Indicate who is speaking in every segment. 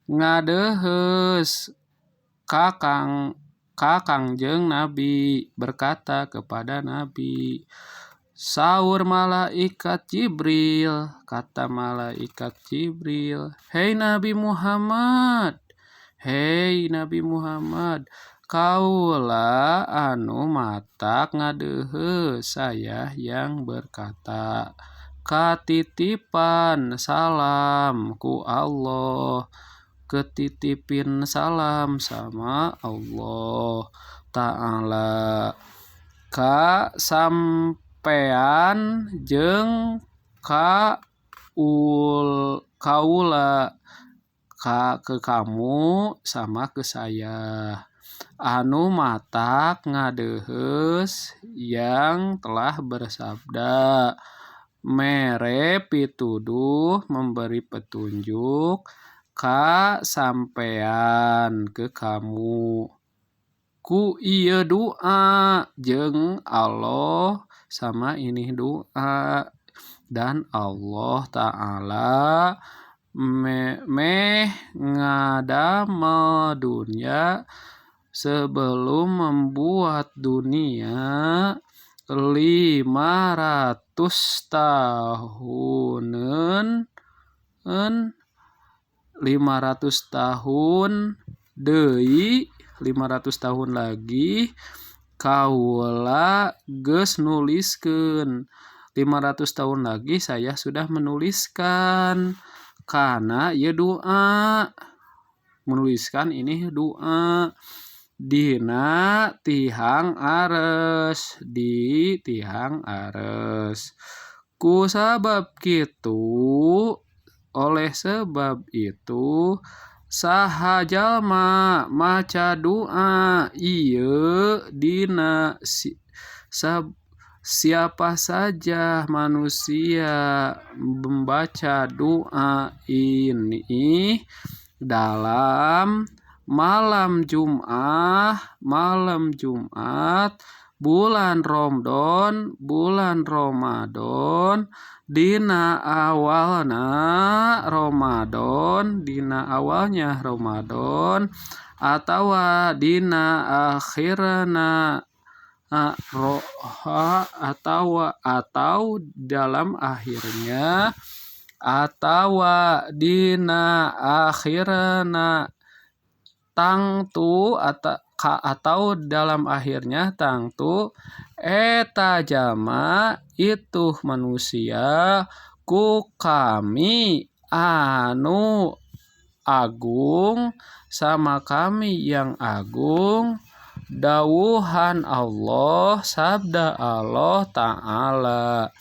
Speaker 1: Ngadeuheus ka kang ka Kangjeng Nabi, berkata kepada Nabi. Saur malaikat Jibril, kata malaikat Jibril, "Hei Nabi Muhammad, hei Nabi Muhammad, kaula anu matak ngadeuheus, saya yang berkata, katitipan salam ku Allah, ketitipin salam sama Allah Ta'ala ka sampean jeung ka ul kaula, ka ke kamu sama ke saya, anu matak ngadeuheus, yang telah bersabda, mere pituduh, memberi petunjuk, ka sampean, ke kamu, ku ieu doa jeung Allah, sama ini doa, dan Allah Ta'ala meh ngadamel dunya, sebelum membuat dunia, 500 tahuneun, 500 tahun deui, 500 tahun lagi, kaula geus nuliskeun, 500 tahun lagi saya sudah menuliskan kana ieu doa, menuliskan ini doa, dina tihang ares, di tihang ares. Ku sabab kitu, oleh sebab itu, saha jalma maca doa ieu dina si, sab, siapa saja manusia membaca doa ini dalam malam Jum'ah, malam Jumat, bulan Ramadan, bulan Ramadan, dina awalna Ramadan, dina awalnya Ramadan, atawa dina akhirna roha, atau dalam akhirnya, atawa dina akhirna tangtu atau dalam akhirnya tangtu eta jalma, itu manusia, ku kami anu agung, sama kami yang agung, dawuhan Allah, sabda Allah Ta'ala,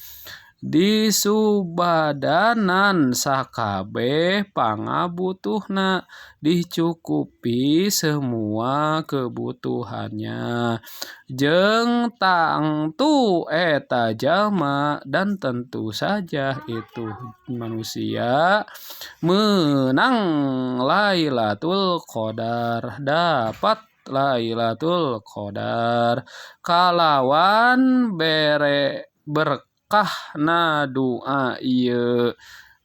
Speaker 1: disubadanan sakabeh pangabutuhna, dicukupi semua kebutuhannya, jeung tangtu eta jalma, dan tentu saja itu manusia, menang Lailatul Qadar, dapat Lailatul Qadar kalawan bere berkahna doa ieu,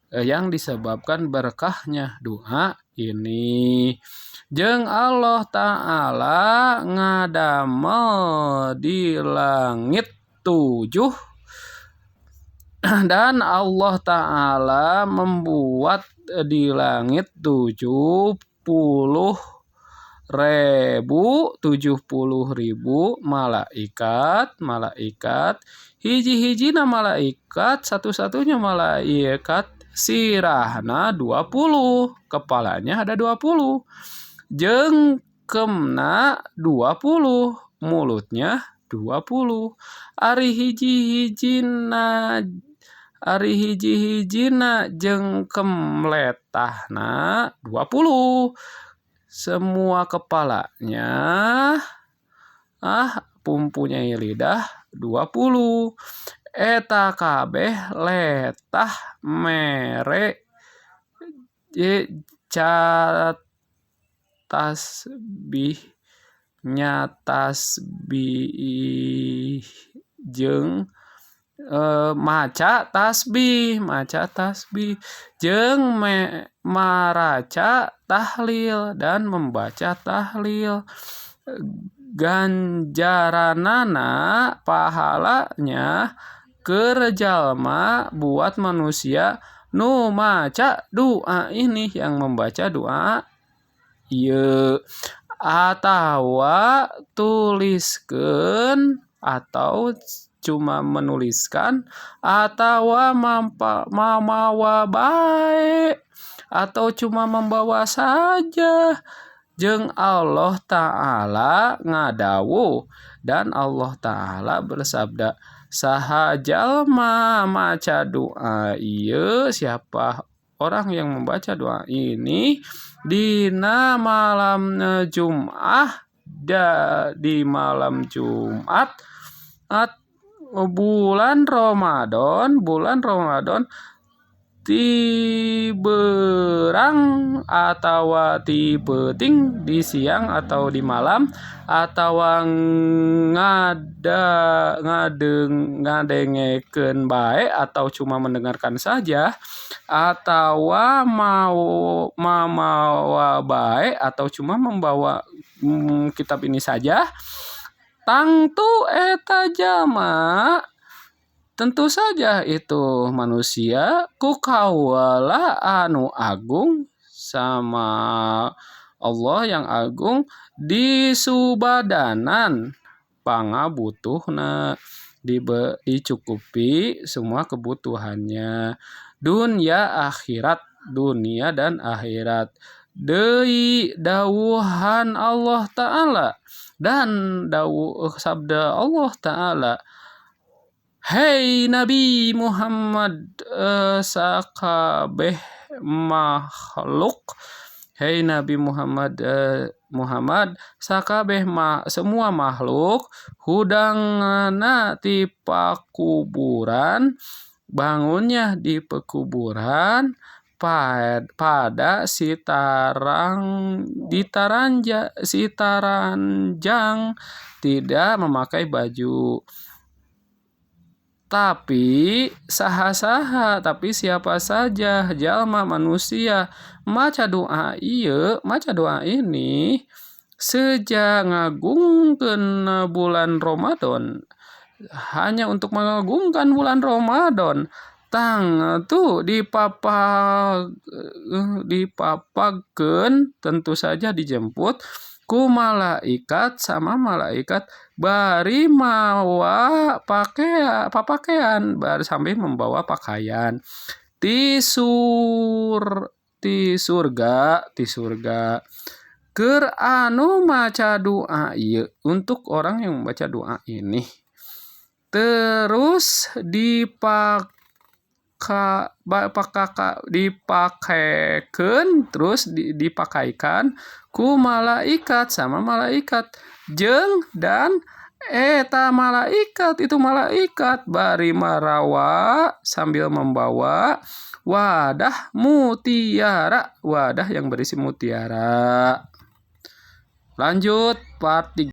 Speaker 1: yang disebabkan berkahnya doa ini. Jeung Allah Ta'ala ngadamel di langit 7, dan Allah Ta'ala membuat di langit 70 ribu, 70 ribu malaikat, malaikat, hiji-hijina malaikat, satu-satunya malaikat, sirahna 20, kepalanya ada 20, jengkemna 20, mulutnya 20. Ari hiji-hijina, ari hiji-hijina jengkem letahna 20, semua kepalanya mempunyai lidah 20. Eta kabeh letah mere tasbih, nya tasbih jeung Maca tasbih, maca tasbih jeung maraca tahlil dan membaca tahlil. Ganjaranana pahalanya keur jalma buat manusia nu maca doa ini, yang membaca doa ieu atawa tuliskeun atau cuma menuliskan atawa mamawa bae atau cuma membawa saja. Jeung Allah Ta'ala ngadawuh dan Allah Ta'ala bersabda, saha jalma maca doa ieu, siapa orang yang membaca doa ini dina malam Jum'ah, di malam Jumat at bulan Ramadan, bulan Ramadan ti berang atawa ti peuting, di siang atau di malam, atawa ngadengekeun bae atau cuma mendengarkan saja, atawa mau mamawa bae atau cuma membawa kitab ini saja, tangtu eta jalma tentu saja itu manusia ku kawula anu agung sama Allah yang agung disubadanan pangabutuhna, dicukupi semua kebutuhannya dunia akhirat, dunia dan akhirat. Deui dawuhan Allah Ta'ala dan dawuh sabda Allah Ta'ala, hei Nabi Muhammad, sakabeh makhluk, hei Nabi Muhammad, Muhammad sakabeh semua makhluk hudangna ti pakuburan, bangunnya di pekuburan pada sitarang ditaranja sitaranjang, tidak memakai baju. Tapi saha-saha, tapi siapa saja jalma manusia maca doa ieu, maca doa ini sejak ngagungkeun bulan Ramadan, hanya untuk mengagungkan bulan Ramadan, tangtu dipapagkeun tentu saja dijemput ku malaikat sama malaikat bari mawa pakaian, bari sambil membawa pakaian ti surga, ti surga keur anu maca doa ieu, untuk orang yang membaca doa ini. Terus dipakekeun, terus dipakaikan ku malaikat sama malaikat jeung dan eta malaikat itu malaikat bari marawa sambil membawa wadah mutiara, wadah yang berisi mutiara. Lanjut part 3.